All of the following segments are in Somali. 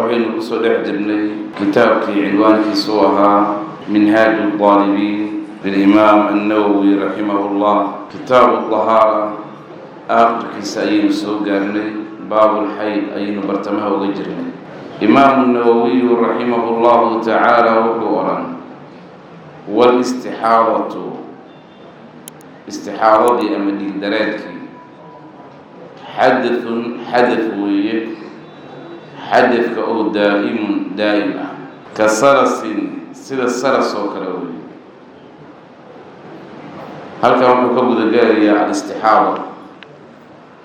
Waxaynu kusoo dhex jirnay kitaabkii cinwaankiisu ahaa Minhaaj الطaalibiin lilimaam Annawowi raximah llah. Kitaabu طahaara aakhirkiisa ayaynu soo gaarnay, baabulxayd ayaynu bartamaha uga jirnay. Imaamu Nawowiyu raximah llahu tacaala wuxuu odhan: wاlistixaadatu, istixaadadii ama dhiigdareerkii, xadathun, xadath weeye, xadadka oo daa'imun, daa'im ah, ka salasin, sida salas oo kale weeye. Halkan wuxuu ka gudagelayaa alistixaada.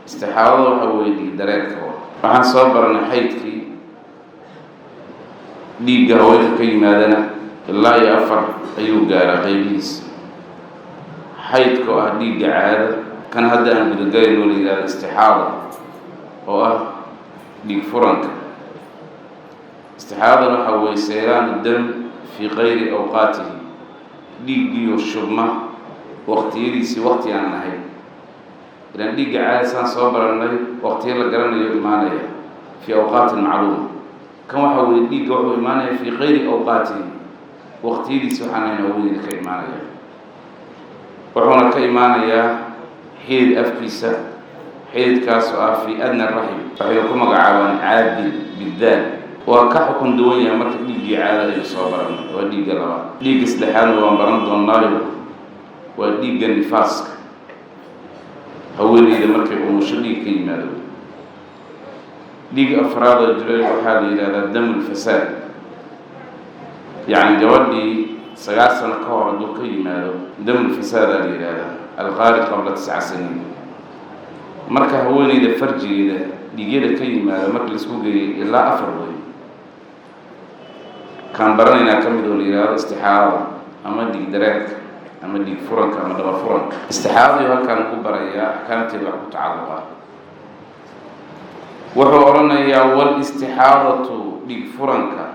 Istixaadada waxa weeye dhiigdareerka. Waxaan soo baranay xaydkii, dhiigga haweenka ka yimaadana ilaa iyo afar ayuu gaaraa qaybihiisa. Xaydka oo ah dhiigga caada, kan hadda aan gudagelayn oo la yihahdo istixaada, oo ah dhiig furanka. Istixaadadana waxaa weeye saylaanu dam fii kayri awqaatihi, dhiiggiiyo shubma waqtiyadiisii waqti aan ahayn. Ilaan dhiigga caada saan soo barannay waqtiyo la garanayo imaanaya, fii awqaatin macluuma. Kan waxaa weeye dhiigga wuxuu imaanaya fii kayri awqaatihi, waqtiyadiisi waxaan ahayn haweeneyda ka imaanaya. Wuxuuna ka imaanayaa xidid afkiisa, xididkaasoo ah fii adna raxim, waxaynu ku magacaabaan caabil bidaal. Waa ka xukun duwan yahay marka dhiiggii caada aynu soo baranay. Waa dhiigga labaad. Dhiigga saddexaadna waan baran doonaayo, waa dhiigga nifaaska, haweeneyda markay umusho dhiig ka yimaado. Dhiigga afraadoo jiray waxaa la yidhahdaa damulfasaad, yacni gabadhii 9 sano ka hor hadduu ka yimaado, damulfasaadaa la yidhahdaa, alkhaarij qabla 9 saniin. Marka haweeneyda farjigeeda dhiigyada ka yimaado marka laisku geeyay ilaa afar wey. Kaan baranaynaa ka mid oo la yihahdo istixaadada ama dhiig dareerka ama dhiig furanka ama dhaba furanka. Istixaadadiiu halkaan ku barayaa, axkaamteeda wax ku tacalluqa. Wuxuu odhanayaa: walistixaadatu, dhiig furanka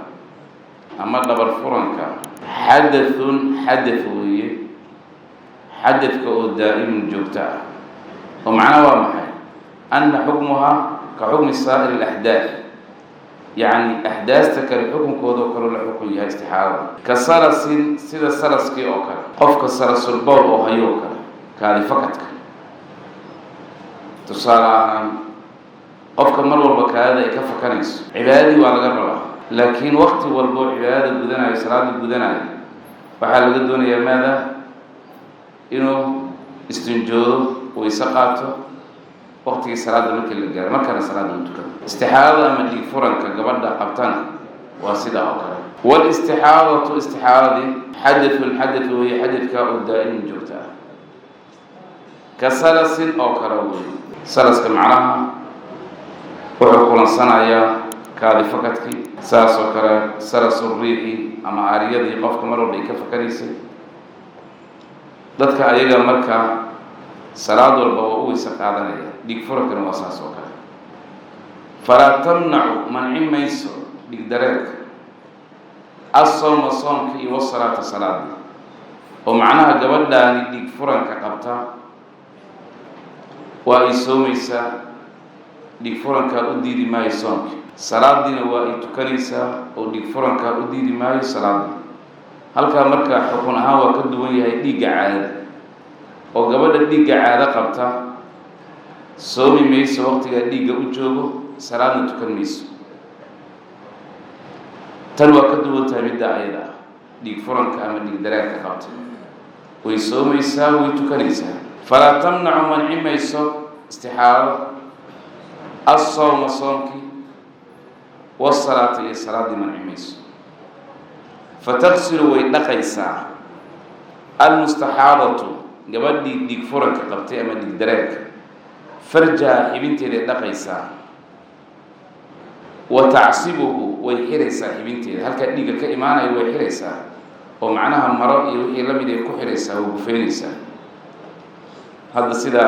ama dhabar furanka, xadathun, xadath weeye, xadadka oo daa'imun, joogto ah. Oo macnaha waa maxay? Anna xukmuhaa ka xukmi saa'ir alaxdaath, yacni axdaasta kale xukunkooda oo kaleo la xukun yahay istixaadada, ka salasin, sida salaskii oo kale, qofka salasulbowl oo hayoo kale, kaadi fakadka. Tusaale ahaan, qofka mar walba kaadida ay ka fakanayso, cibaadadii waa laga rabaa, laakiin wakti walba oo cibaadada gudanayo, salaadii gudanayo, waxaa laga doonayaa maada? Inuu istinjoodo, wayse qaato waqtigii salaada markii la gaaro, markaana salaada uu tukado. Istixaadada ama dhiig furanka gabadha qabtana waa sidaa oo kale. Waalistixaadatu, istixaadadii, xadathun, xadath weeye, xadadkaa oo daa'imin, joogta ah, ka salasin oo kale weeye. Salaska macnaha wuxuu kulansanayaa kaadi fakadkii, saas oo kale salasu riixi ama aariyadii qofka mar walba ay ka fakanaysay. Dadka ayaga marka salaad walba waa u weyse qaadanaya. Dhiig furankana waa saas oo kale. Falaa tamnacu, manci mayso dhiig dareerka, assawma, soomka, iyo wasalaata, salaadii. Oo macnaha gabadhaani dhiig furanka qabta waa ay soomaysaa, dhiig furankaa u diidi maayo soomka. Salaadiina waa ay tukanaysaa, oo dhiig furankaa u diidi maayo salaadii. Halkaa marka xukun ahaan waa ka duwan yahay dhiigga caadada, oo gabadha dhiigga caado qabta soomi mayso waqtigaa dhiigga u joogo, salaadna tukan mayso. Tan waa ka duwan tahay midda ayada ah. Dhiig furanka ama dhiig dareerka qabta way soomaysaa, way tukanaysaa. Falaa tamnacu, manci mayso istixaado, assawma, soomkii, wasalaata, iyo salaaddii manci mayso. Fataqsilu, way dhaqaysaa, almustaxaadatu, gabadhii dhiig furanka qabtay ama dhiig dareerka, farjaha, xibinteeday dhaqaysaa, wa tacsibuhu, way xiraysaa xibinteeda. Halkaa dhiigga ka imaanaya way xiraysaa, oo macnaha maro iyo wixii la mid ay ku xiraysaa, way gufeynaysaa. Hadda sida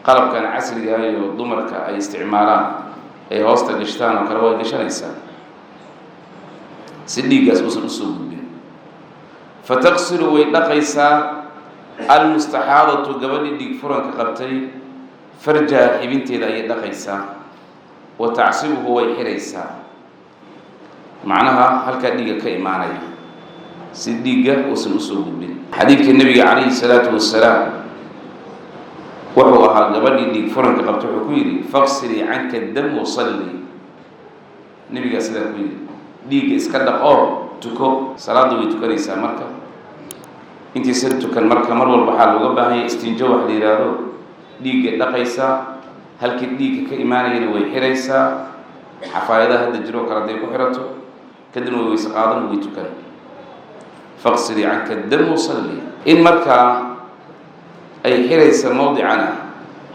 qalabkan casriga iyo dumarka ay isticmaalaan ay hoosta gashtaan oo kale way gashanaysaa, si dhiiggaas uusan usoo gudbin. Fataqsilu, way dhaqaysaa, almustaxaadatu, gabadhii dhiig furanka qabtay, farjaha, xibinteeda ayay dhaqaysaa, wa tacsibuhu, way xiraysaa. Macnaha halkaa dhiigga ka imaanaya si dhiigga uusan usoo gudbin. Xadiidka nebiga calayhi salaatu wasalaam wuxuu ahaa gabadhii dhiig furanka qabta, wuxuu ku yidhi: "Faqsilii canka dam wasalli." Nebigaa sidaa ku yidhi: "Dhiigga iska dhaq oo tuko." Salaadda way tukanaysaa. Marka intaysan tukan, marka mar walba waxaa looga baahanya istinjo wax la yidhaahdo. Dhiigga dhaqaysaa, halkii dhiigga ka imaanayana way xiraysaa, xafaayadaha hadda jiroo kale hadday ku xirato, kadibna way weyse qaadan, way tukan. "Faqsilii canka dam wasalli." In markaa ay xiraysa mawdicana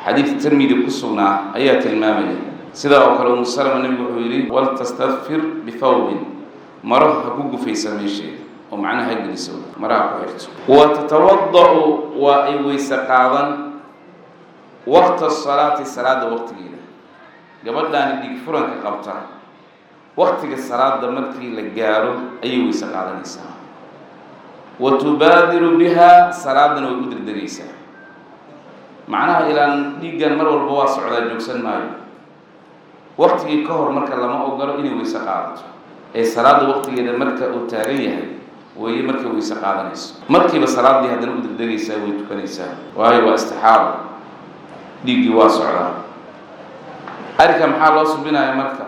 xadiid Tirmidi ku sugnaa ayaa tilmaamaya. Sidaa oo kale Umu Salama, nebigu wuxuu yidhi: "Waltastadfir bithawbin," maro ha ku gufaysa meesheeda oo macnaha ha geliso, maraha ku xirto. Wa tatawada-u, waa ay weyse qaadan, waqta salaati, salaada waqtigeeda. Gabadhaani dhiig furanka qabta waqtiga salaada markii la gaaro ayay weyse qaadanaysaa. Wa tubaadiru biha, salaadana way u degdegaysaa. Macnaha ilaan dhiiggan mar walba waa socdaa, joogsan maayo. Waqtigii ka hor marka lama ogolo inay weyse qaadato, ee salaada waqtigeeda marka uu taagan yahay weeye markay weyse qaadanayso. Markiiba salaadii haddana u degdegaysaa, way tukanaysaa, waayo waa istixaabo, dhiiggii waa socdaa. Arrinka maxaa loo subinaya marka?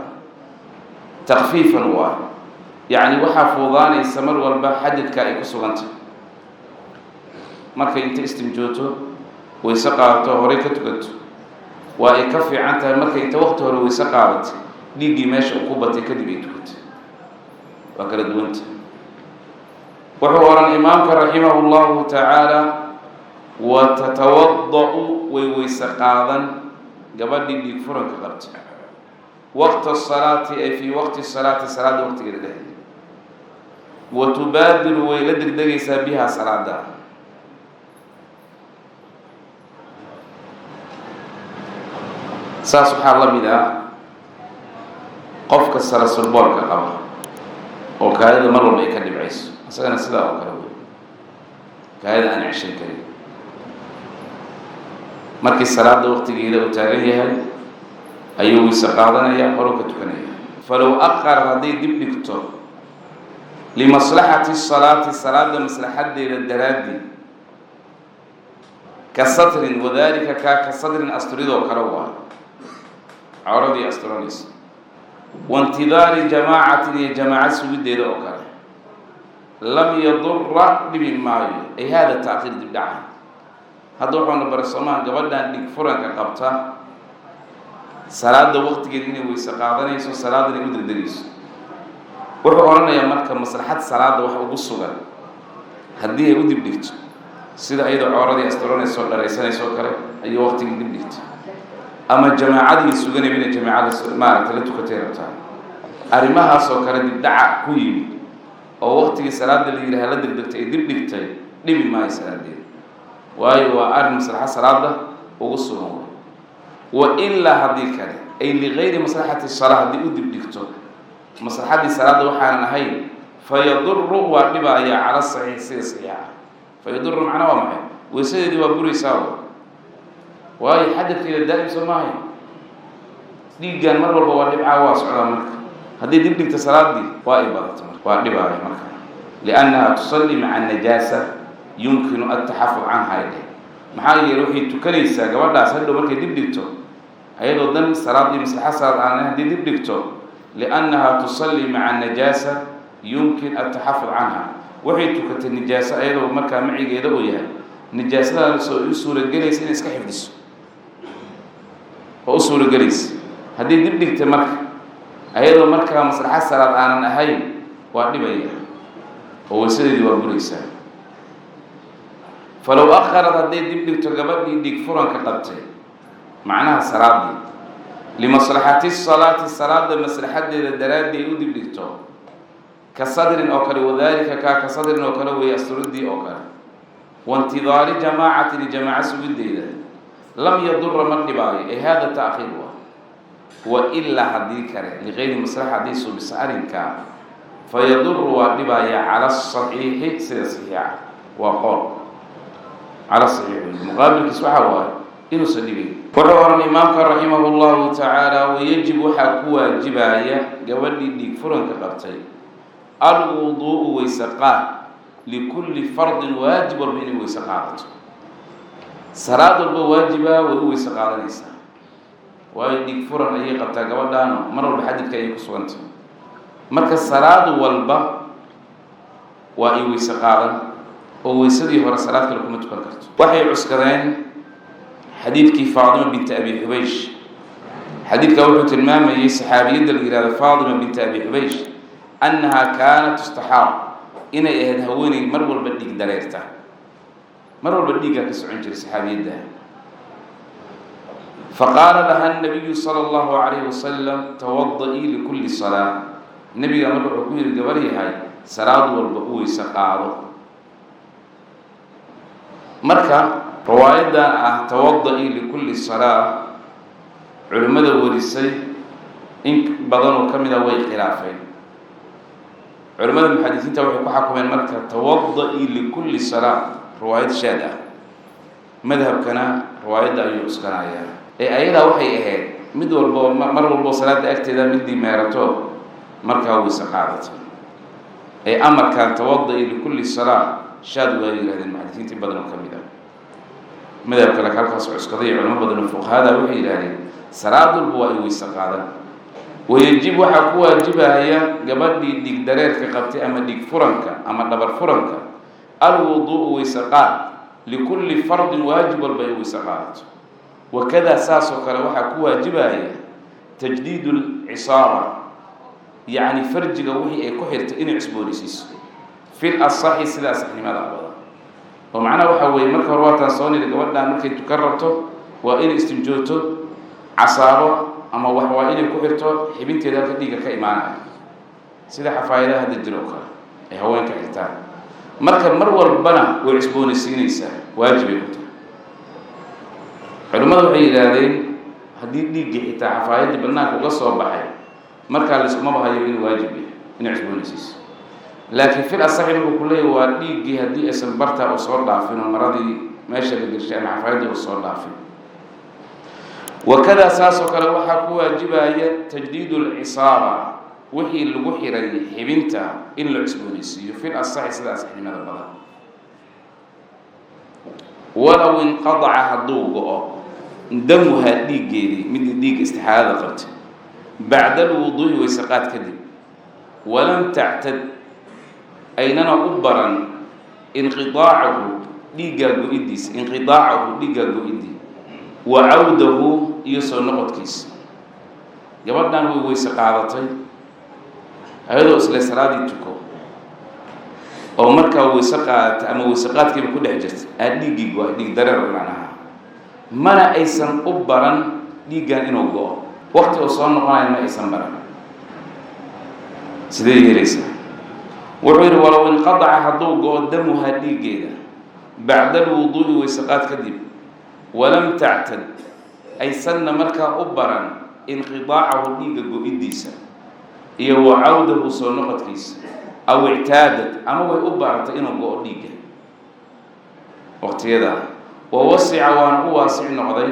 Takfiifan waa, yacni waxaa fuudaanaysa mar walba xadidka ay ku sugantay. Markay inta istimjooto, weyse qaadato, horey ka tukato, waa ay ka fiican tahay markay inta waqti hore weyse qaadatay, dhiiggii meesha uu ku batay kadib ay tukatay. Waa kala duwanta. Wuxuu odhan imaamka raximahu llahu tacaala: wa tatawada-u, way weyse qaadan gabadhii dhiig furanka qabtay, waqta salaati, ay fii waqti salaati, salaadda waqtigeeda dhexdeeda. Wa tubaadiru, way la degdegaysaa, biha, salaada. Saas waxaa la mid ah qofka salasulboolka qaba oo kaadida mar walba ay ka dhibcayso, isagana sidaa oo kale wey. Kaadida aan ceshan karin, markii salaada waqtigeeda uu taagan yahay ayuu weyse qaadanaya, horu ka tukanaya. Falow aqarat, hadday dib dhigto, limaslaxati salaati, salaada maslaxadeeda daraadii, ka satrin, wadalika kaa ka satrin, asturidoo kale, waa cawradii asturanaysa, waintidaari jamaacatin, iyo jamaaca sugiddeeda oo kale, lam yadura, dhibi maayo ay hada taakhiir, dibdhaca. Hadda wuxuuna baray soomaan gabadhan dhig furanka qabta salaada waqtigeeda inay weyse qaadanayso, salaadana ay u degdegayso. Wuxuu odhanayaa marka maslaxad salaada wax ugu sugan haddii ay u dibdhigto, sida iyadoo cooradii asturanayso, dharaysanayso o kale, ayuu waqtigii dibdhigtay, ama jamaacadii suganayba inay jamaacada maaragtay la tukatay rabtaa, arrimahaasoo kale dibdhaca ku yimid oo waqtigii salaada la yidhaha la degdegtay ay dibdhigtay, dhibi maayo salaadeeda, waayo waa arrin maslaxa salaada ugu sugan. Way wa ilaa haddii kale, ay ligayri maslaxati salaa, haddii u dibdhigto maslaxaddii salaadda waxaanan ahayn, fayaduru, waa dhibaaya, cala saxiix, sida saxiixa. Fayaduru macnaa waa maxay? Weysadeedii waa buraysaa, waayo xadadkeeda daa'im soo maahay. Dhiiggan mar walba waa dhibcaa, waa socdaa. Marka haddii dib dhigta salaadii waa ay badato, marka waa dhibaaya marka, liannaha tusalli maca najaasa yumkinu altaxafud canha ay dheh. Maxaa yeele, waxay tukanaysaa gabadhaas hadhow markay dib dhigto, ayadoo dan salaad iyo maslaxa salaad aan haddii dib dhigto. Liannaha tusalli maca najaasa yumkin altaxafud canha, waxay tukatay nijaaso ayadoo markaa macigeeda uu yahay nijaasadaas oo u suuragelaysa inay iska xifdiso oo u suuragelaysa. Haddii dib dhigtay marka ayadoo markaa maslaxa salaad aanan ahayn, waa dhibaya oo weysadeedii waa buraysaa. Falow akharad, hadday dib dhigto gabadhii dhig furanka qabtay, macnaha salaadii, limaslaxati salaati, salaada maslaxadeeda daraaddii ay u dib dhigto, ka sadrin oo kale, wadaalika kaa ka sadrin oo kale weeye, asturidii oo kale, waintidaari jamaacatin, jamaaco sugiddeeda, lam yadura, ma dhibaayo ay hada taakhiir. Waa wa ilaa haddii kale, ligayri maslaxa haddii subisa arrinkaa, fayaduru, waa dhibaaya, cala asaxiixi, sida saxiixa. Waa qool cala saxiix wey. Muqaabilkiis waxaa waaye Inuusan dhibayn. Wuxuu oran imaamka raximahu llahu tacaala: wayajib, waxaa ku waajibaya gabadhii dhiig furanka qabtay, alwuduu'u, weyse qaad, likulli fardin, waajib walba inay weyse qaadato. Salaad walba waajiba way u weyse qaadanaysaa, waayo dhiig furan ayay qabtaa gabadhaano, mar walba xadidka ayay ku sugantay. Marka salaad walba waa ay weyse qaadan, oo weysadii hore salaad kale kuma tukan karto. Waxay cuskadeen xadiidkii Faatima binti Abi Xubaysh. Xadiidka wuxuu tilmaamayey saxaabiyadda la yihahdo Faatima binti Abi Xubaysh annahaa kaanat tustaxaab, inay ahayd haweeney mar walba dhiig dareerta, mar walba dhiiggaa ka socon jiray saxaabiyadda. Faqaala laha nabiyu sala allahu calayhi wasalam: "Tawada-ii likulli salaa." Nebiga marka wuxuu ku yihi: "Gabar yahay, salaad walba u weyse qaado." Marka riwaayadan ah "tawada-ii likulli salaa", culimmada warisay in badanoo ka mid a way khilaafeen. Culimmada muxadisiinta waxay ku xakumeen marka "tawada-ii likulli salaa" riwaayad shaad ah, madhabkana riwaayadda ayuu cuskanayaa. Ee ayadaa waxay ahayd mid walbo mar walbo salaada agteeda midii meerato markaa weyse qaadato. Ee amarkan "tawada-ii likulli salaa" shaad waa yihahdeen muxadisiinta in badan oo ka mid ah. Madhabka laka halkaas cuskaday culimo badan oo fuqahada waxay yidhahdeen salaad walba waa ay weyse qaadan. Wayajib, waxaa ku waajibaya gabadhii dhiig dareerka qabtay ama dhiig furanka ama dhabar furanka, alwuduu'u, weyse qaad, likulli fardin, waajib walba ay weyse qaadato. Wakadaa, saasoo kale waxaa ku waajibaya tajdiidu lcisaara, yacni farjiga wixii ay ku xirtay inay cusboonaysiiso, fil asaxi, sida asaxnimada badan. Oo macnaha waxaa weeye, marka hore waataan soo niri, gabadhaan markay tukan rabto waa inay istinjooto, casaabo ama wax waa inay ku xirto xibinteeda halka dhiigga ka imaanaya, sida xafaayadaha hadda jiro oo kale ay haweenka xirtaan. Marka mar walbana way cusboonaysiinaysaa, waajibay ku tahay. Culimmada waxay yidhaahdeen haddii dhiiggii xitaa xafaayaddii banaanka uga soo baxay, markaa laiskuma bahayo inuu waajib yahay inay cusboonaysiiso. Laakiin fil asaxi markuu ku leeyahy waa dhiiggii haddii aysan bartaa u soo dhaafin oo maradii meesha la gelshay ama xafaayaddii u soo dhaafin. Wakadaa, saasoo kale waxaa ku waajibaya tajdiid lcisaaba, wixii lagu xiray xibinta in la cusboonaysiiyo, fil asaxi, sida asaxnimada badan. Walow inqadaca, hadduu go-o, damuhaa, dhiiggeedii, midii dhiigga istixaadada qabtay, bacda alwuduu'i, weyseqaad kadib, walam tactad, aynana u baran, inqidaacahu, dhiiggaa go-iddiisa, inqidaacahu, dhiiggaa go-iddii, wa cawdahu, iyo soo noqodkiisa. Gabadhan way weyse qaadatay ayadoo isle salaadii tuko, oo markaa weyse qaadatay ama weyse qaadkiiba ku dhex jirta aa dhiiggii go-ay, dhiig dareer macnaha. Mana aysan u baran dhiiggan inuu go-o, waqti uu soo noqonayo ma aysan baran. Sidee yeelaysaa? Wuxuu yidhi: walow inqadaca, hadduu go-o, damuhaa, dhiiggeeda, bacda alwuduu'i, weyseqaad kadib, walam tactad, aysanna markaa u baran, inqidaacahu, dhiigga go-iddiisa, iyo wa cawdahu, soo noqodkiisa, aw ictaadad, ama way u baratay inuu go-o dhiigga waqtiyadaa, wa wasica, waana u waasic noqday,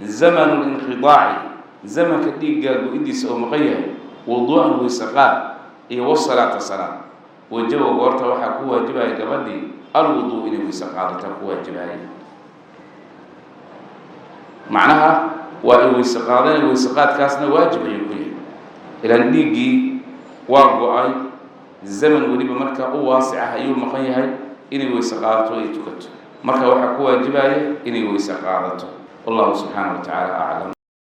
zamanu linqidaaci, zamanka dhiigga go-iddiisa oo maqan yahay, wuduu'an, weyseqaad, iyo wasalaata, salaad, wajaba, goorta waxaa ku waajibaya gabadhii alwuduu, inay weyse qaadataa ku waajibaya. Macnaha waa ay weyse qaadanay, weyse qaadkaasna waajib ayuu ku yahay, ilaan dhiiggii waa go-ay, zaman weliba markaa u waasic ah ayuu maqan yahay. Inay weyse qaadato ay tukato, marka waxaa ku waajibaya inay weyse qaadato. Wallahu subxaana wa tacaala aclam.